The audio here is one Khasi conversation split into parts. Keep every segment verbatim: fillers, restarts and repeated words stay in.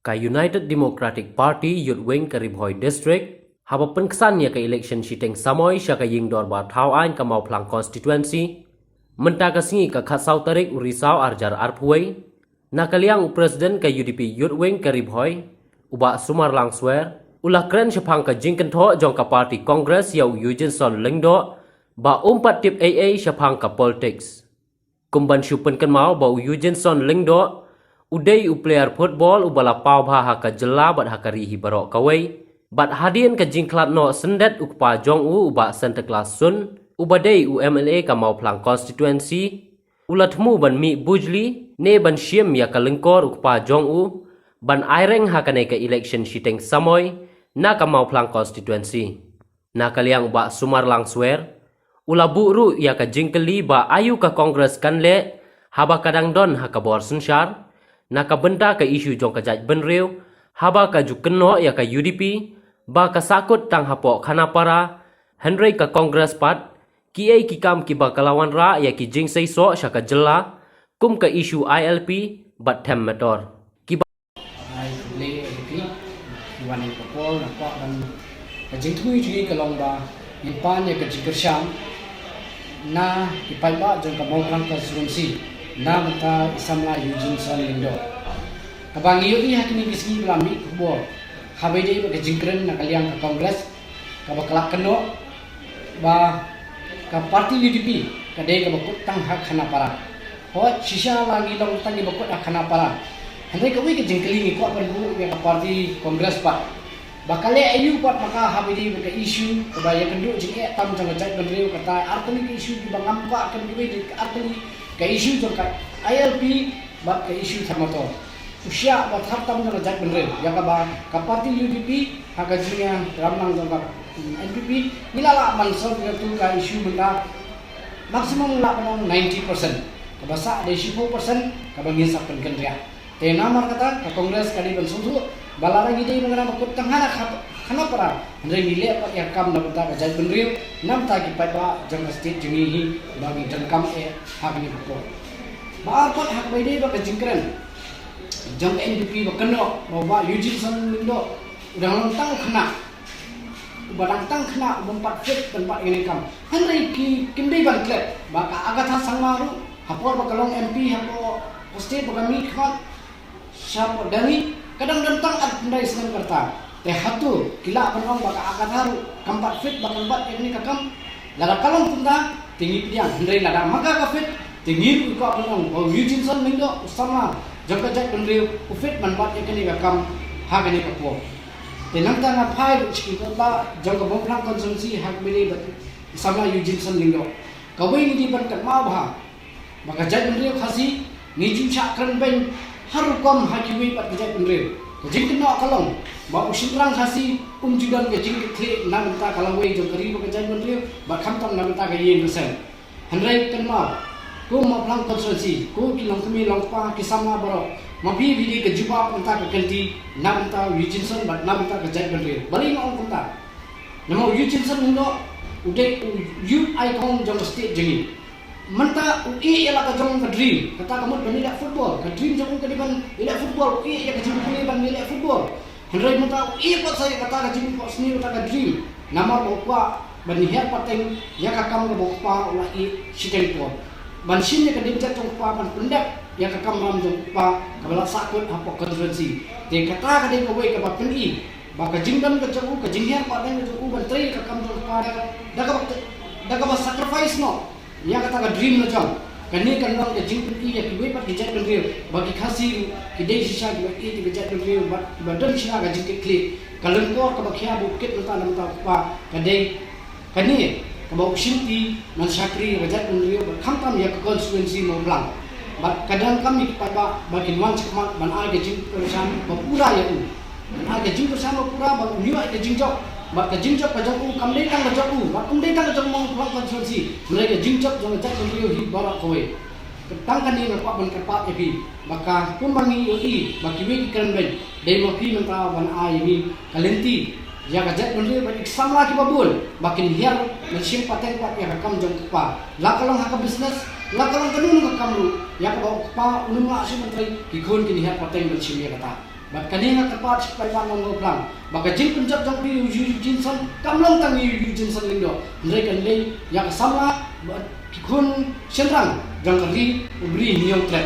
Ka United Democratic Party Youth Wing ka Ri Bhoi District, haba pynksan ïa ka election shiteng samoi sha ka ïing dorbar thaw aiñ ka Mawphlang Constituency mynta ka sngi ka khatsaw tarik u Risaw arhajar arphew wei, na ka liang u President ka U D P Youth Wing ka Ri Bhoi, u Bah Sumarlang Swer, u la kren shaphang ka jingkynthoh jong ka party Congress ïa u Eugenson Lyngdoh ba um pat tip ei ei shaphang ka politics. Kum ban shu pynkynmaw ba u Eugenson Lyngdoh u dei u player football uba la paw bha ha ka jylla bad ha ka ri hi baroh kawei. Bad hadien ka jingkhlad noh syndet u kpa jong u, u Bah Santa Claus Soon, uba dei u M L A ka Mawphlang Constituency, u la thmu ban mih bujli ne ban shim ïa ka lyngkor u kpa jong u ban aireng ha kane ka election shiteng samoi na ka Mawphlang Constituency. Na ka liang u Bah Sumarlang Swer u la buh ruh ïa ka jingkylli ba aïu ka Congress kan leh haba ka dang don ha ka bor synshar na ka bynta ka issue jong ka jaitbynriew, haba ka ju kynnoh ïa ka U D P ba ka sahkut tang hapoh Khanapara, hynrei ka Congress pat kiei ki kam kiba ka la wanrah ïa ki jingseisoh sha ka jylla, kum ka issue I L P bad Them Metor. Kiba Ai, khublei ïa phi, ki wan ha ka por, nga kwah ban, ka jingthmu jong ngi ka long ba ngin pan ïa ka jingkyrshan na ki paidbah jong ka Mawphlang Constituency na bynta i samla Eugenson Lyngdoh. Kaba ngi ïohi ha kine ki sngi ba la mih khubor, haba ïadei bad ka jingkren na ka liang ka Congress, kaba ka la kynnoh ba ka party U D P ka dei kaba kut tang ha Khanapara. Hooid, shisha la ngi long tang kiba kut ha Khanapara. Hynrei kawei ka jingkylli ngi kwah ban buh ïa ka party Congress pat, ba ka leh aïu pat ma ka haba ïadei bad ka issue kaba ïakynduh jingeh tam jong ka jaitbynriew, kata artylli ka issue kiba ngam kwah kynduh, ka artylli ka issue jong ka I L P bad ka issue Them Metor. U shiah ba thar tam jong ka jaitbynriew, ïa kaba ka party U D P ha ka jingïaramlang jong ka, mm, N P P, ngi la lah ban solve ïa katu ka issue mynta maximum lah ban ong ninety percent. Kaba sah dei shiphew percent kaba ngin sa pynkynriah. Te namar kata ka Congress ka dei ban sngewthuh ba lada ngi dei ba ngi dang kut tang ha Kha-, Khanapara, hynrei ngi leh pat ïa ka kam na bynta ka jaitbynriew, na bynta ki paidbah jong ka state jong ngi hi, ba ngi donkam eh ha kane ka por. Ba ar pat ha kaba ïadei bad ka jingkren jong ka N P P ba kynnoh ba u Bah Eugenson Lyngdoh u dang long tang u khynnah, uba dang tang khynnah, u bym pat fit ban bat ïa kane ka kam. Hynrei ki, kim dei ban klet ba ka Agatha Sangma ruh ha por ba ka long M P hapoh ka state ba ka mih khmat shapoh Delhi, ka dang don tang arphew khyndai snem ka rta. Te hato ki lah ban ong ba ka Agatha ruh kam pat fit ba kan bat ïa kane ka kam? Lada ka long kumta, te ngi pdiang, hynrei lada ma ka ka fit, te ngi ruh ngi kwah ban ong ba u Eugenson Lyngdoh, u samla jong ka jaitbynriew, u fit ban bat ïa kane ka kam ha kane ka por. Te nangta nga phai ruh sha ki paidbah jong ka Mawphlang Constituency ha kaba ïadei bad u samla Eugenson Lyngdoh. Kawei ngi dei ban kynmaw bha ba ka jaitbynriew Khasi ngi ju shah kren beiñ ha rukom ha kiwei pat ka jaitbynriew. Ka jingkynnoh ka long ba u shynrang Khasi um ju don ka jingkitkhlieh na bynta ka lawei jong ka ri bad ka jaitbynriew, bad khamtam na bynta ka ïing ka sem. Hynrei kynmaw, ko Mawphlang Constituency, ko ki longkmie longkpa, ki samla baroh, ma phi phi dei ka jubab na bynta ka kynti, na bynta u Eugenson bad na bynta ka jaitbynriew. Balei nga ong kumta? Namar u Eugenson Lyngdoh u dei u youth icon jong ka state jong ngi. Mynta u ïeh ïa la ka jong ka dream, kata ka mut ban ïaleh football, ka dream jong u ka dei ban ïaleh football, u ïeh ïa ka jingpule ban ïaleh football. Hynrei mynta u ïeh pat sa ïa kata ka jingphohsniew, kata ka dream, namar ba u kwah ban hiar pateng ïa ka kam kaba u kpa u la ïeh shiteng por, ban shim ïa ka diengjat jong u kpa, ban pyndep ïa ka kamram jong u kpa kaba la sahkut hapoh constituency. Te kata ka dei kawei kaba pyni ba ka jingdon ka jong u, ka jinghiar pateng ka jong u ban trei ïa ka kam jong u kpa da, da kaba, da kaba sacrifice noh ïa kata ka dream la jong. Kane kan long ka jingpyni ïa kiwei pat ki jaitbynriew ba ki Khasi ruh ki dei shisha kiba ïeit ïa ka jaitbynriew bad kiba don shisha ka jingkitkhlieh. Ka lyngkor kaba khia ba u kit mynta na bynta u kpa ka dei kane kaba u shimti ban shakri ïa ka jaitbynriew bad khamtam ïa ka constituency Mawphlang. Bad ka donkam ïa ki paidbah ba kin wan shakhmat ban ai ka jingkyrshan ba pura ïa u. Ban ai ka jingkyrshan ba pura, ban ïoh ïa ka jingjop. Bad ka jingjop ka jong u kam dei tang ka jong u, bad kam dei tang ka jong Mawphlang Constituency, hynrei ka jingjop jong ka jaitbynriew hi baroh kawei. Tang kane nga kwah ban kyrpad ïa phi ba ka, kumba ngi ïohi ba kiwei ki kren beiñ, dei ma phi mynta ban ai ïa ngi ka lynti ïa ka jaitbynriew bad ki samla kiba bun ba kin hiar ban shim pateng pat ïa ka kam jong u kpa. La ka long ha ka business, la ka long kano kano ka kam ruh, ïa kaba u kpa un ym lah shuh ban trei, ki khun kin hiar pateng ban shim ïa kata. Bad kane nga kyrpad sha ki paidbah Nongmawplang ba ka jingpynjot jong phi ïa u Eugene Johnson kam long tang ïa u Eugene Johnson Lyngdoh, hynrei kan leit ïa ka samla bad ki khun shynrang jong ka ri U Bri Hynñiewtrep.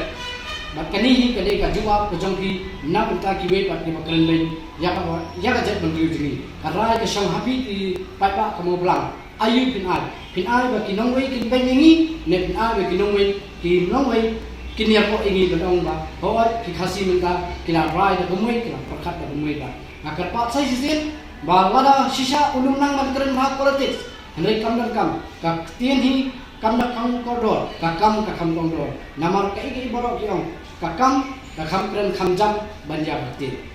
Bad kane hi ka dei ka jubab ka jong phi na bynta kiwei pat kiba kren lem ïa ka, ïa ka jaitbynriew jong ngi. Ka rai ka shong ha phi ki paidbah ka Mawplang. Aïu phin ai? Phin ai ba ki nongwei kin beiñ ïa ngi, ne phin ai ba ki nongwei, ki nongwei kin ïapoh ïa ngi ban ong ba hooid ki Khasi mynta ki la rai da kumwei, ki la pyrkhat da kumwei ba. Nga kyrpad sa shisien ba lada shisha u nym nang ban kren bha politics, hynrei kam donkam, ka ktien hi kam da kham kordor, ka kam ka kham kordor. Namar kaei kaei baroh ki ong, ka kam ka kham kren kham jam ban ïa ka ktien.